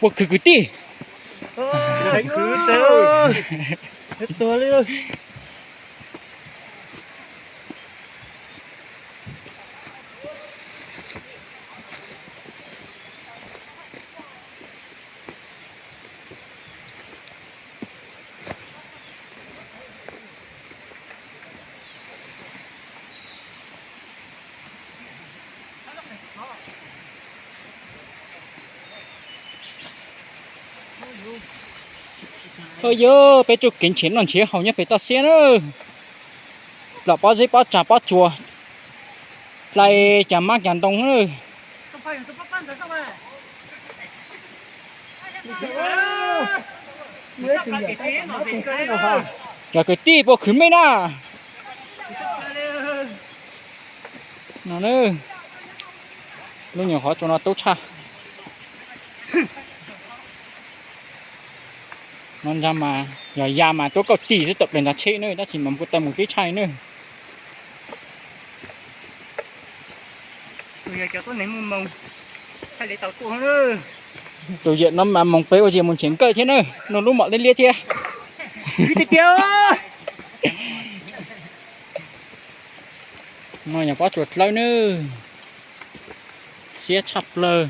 Puas khwv kwv tij? Ov, yog peb tsuj kev nrhiav noj nrhiav haus nyob pem toj siab na. Los pob zeb pob tsag pob tsuas, dlai cas mab cas ntoo na. Cov kwv tij puas khwv mej na? No, lub nyuam qhuav tsua no tub tshaj. No ntag mas yog ya mas tuab kauj tis xwb tawm plaws ntag tsheb na, tab sis mas kuj tau mus tib tshaj li na. Tus yawm no mas moog peb ua zis mus nrhiav nkawj thiab na, noj lub mom liab liab thiab. Tiag tiag. No yog pob tsuas dlawb na, siab tshaj plaws.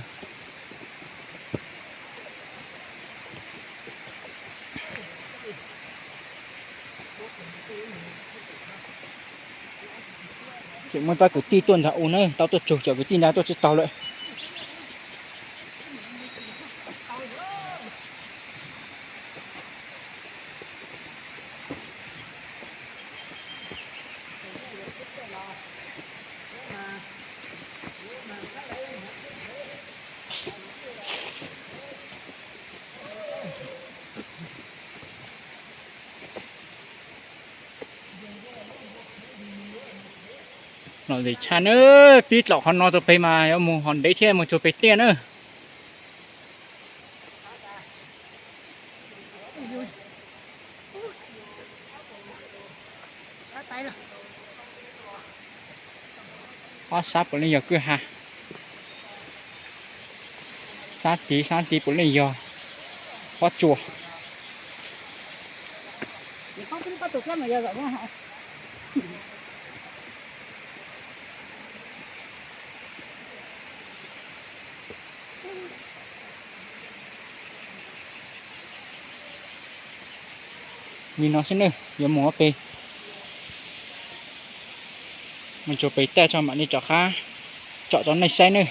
Tseem muaj tab kwv tij tuaj ntag u na, tau tuaj tsug cov kwv tij ntag tuaj tsis tau lawm. Los ntxim tshaj na, pib dlaum qhov no rau pem mas yuav mus hov ntev thiab mus tsuag pem tiaj na. Ob sab puav leej yog kwj ha. Sab tid sab tid puav leej yog pob tsuas. Li no xwb na, yuav mus ob pem, mus tsuag pem tiaj tso mam li rov qab tsom rau nej saib na.